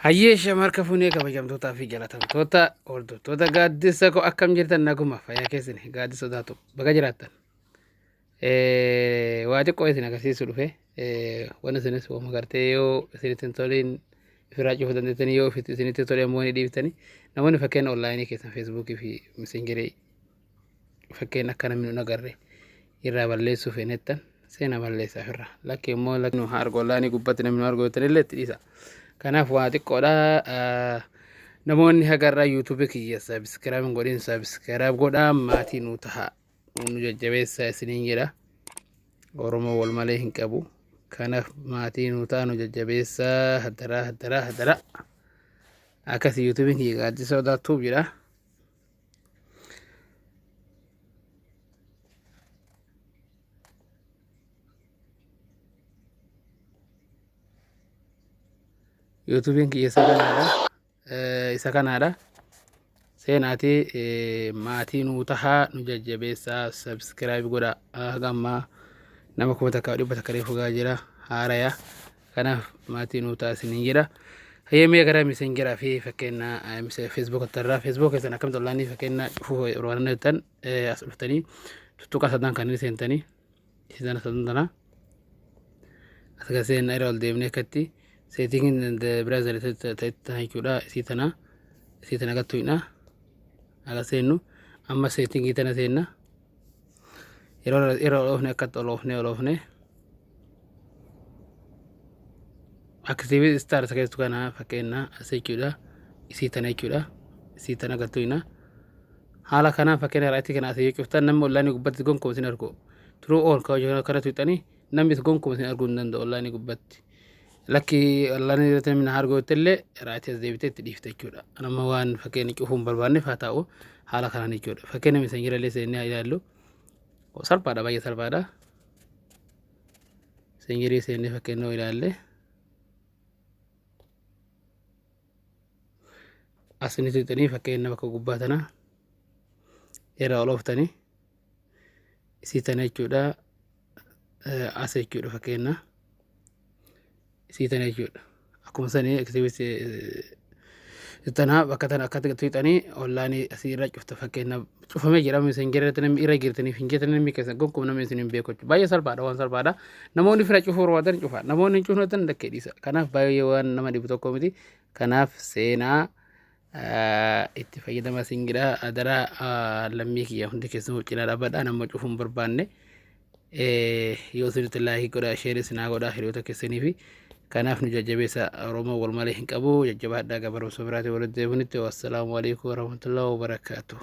Hayyee shamarka fuunee kabajamtootaa fi jalatamtoota hordoftoota gaaddisa koo akkam jirtan naguma fayyaa keessan gaaddisa sodaatu baga jiraattan. Waa xiqqoo isin agarsiisu dhufe waan isinis waama gartee yoo isinitti hin toliin ofirraa cufuu dandeettanii yoo isinitti tole ammoo ni dhiiftanii namoonni fakkeenya onlaayinii keessan feesbuukii fi messengerii fakkeenya akka namni nun agarre irraa balleessuu feenettan seena balleessaa ofirraa lakki immoo lakki nu haa argu onlaayinii gubbatti namni nu argu jettan illee itti dhiisa. Kanaaf waa xiqqoodha. Namoonni hagarraa yuutuubii kiyya sabiskiraayib hin godhin sabiskiraayib godhaa maatii nu taha nu jajjabeessaa isiniin jedha. Oromoo wal malee hin qabu. Kanaaf maatii nu ta'a nu jajjabeessaa hadaraa hadaraa hadaraa. Akkasii yuutuubiin kiyya gaaddisa odaa tuub jedha. Yuutuubiin kiyya isa kanaadha. Isa kanaadha. Seenaatii maatii nuu tahaa nu jajjabeessaa subscribe godha. Haga ammaa nama 1100 reefu gaa jira haaraya. Kanaaf maatii nuu ta'a isiniin jedha. Hayyee mee gara messengeraa fi fakkeenya Facebook irraa Facebook keessan akkamitti onlaayinii fakkeenya cufuu barbaadan jettan as dhuftanii tuttuqaa sadan kanneen seentanii isitan sadan tana as gad seenna irra ol deemnee akkatti seetingiin browser ta'e jechuudha isii tana isii tana gattuudha aga seennu amma seetingii tana seenna yeroo yeroo ol oofne akkatti ol oofne ol oofne active star isa keessattu kana fakkeenya as jechuudha isii tana jechuudha isii tana gattuudha haala kanaan fakkeenya raayitii kana asii yoo cuftan namni onlaayinii gubbatti gonkumaa isin argu turuu oon kana tuqxanii namni gonkumaa isin arguu hin danda'u onlaayinii gubbatti lakki onlaayinii irratti namni na argu yoo illee raayitii as deebitee itti dhiifte jechuudha nama waan fakkeenya cufuu hin barbaanneef haa ta'u haala kanaan jechuudha fakkeenya messenjera illee seennee haa ilaallu salphaadha baay'ee salphaadha messenjerii seennee fakkeenya yoo ilaalle asini tuqxanii fakkeenya bakka gubbaa tana irraa ol ooftanii isii tana jechuudha as jechuudha fakkeenya isii tana jechuudha akkuma sanii activity tana bakka tana akkatti tuqxanii onlaayinii asii irra cufta fakkeenya cufamee jira messenger irratti namni irra jirtaniif hin jirtan namni keessan gonkumaa namni isin hin beeku jechuudha. Baay'ee salphaadha waan salphaadha. Namoonni fira cufuu barbaadan cufa namoonni hin cufne lakkee dhiisa. Kanaaf baay'ee waan nama dhibu tokko miti. Kanaaf seenaa itti fayyadama isin jedha adaraa lammii kiyya hundi keessan cinaa dhaabbadha nama cufuu hin barbaanne. Yoo isinitti laayikii godhaa sheerii isinaa godhaa hiriyoota keessanii fi kanaaf nu jajjabeessa Oromoo wal malee hin qabu jajjabaadhaa gabarumsa biraatiin walitti deebinutti wassalaamu alaikum warahmatullahi wabarakaatuh.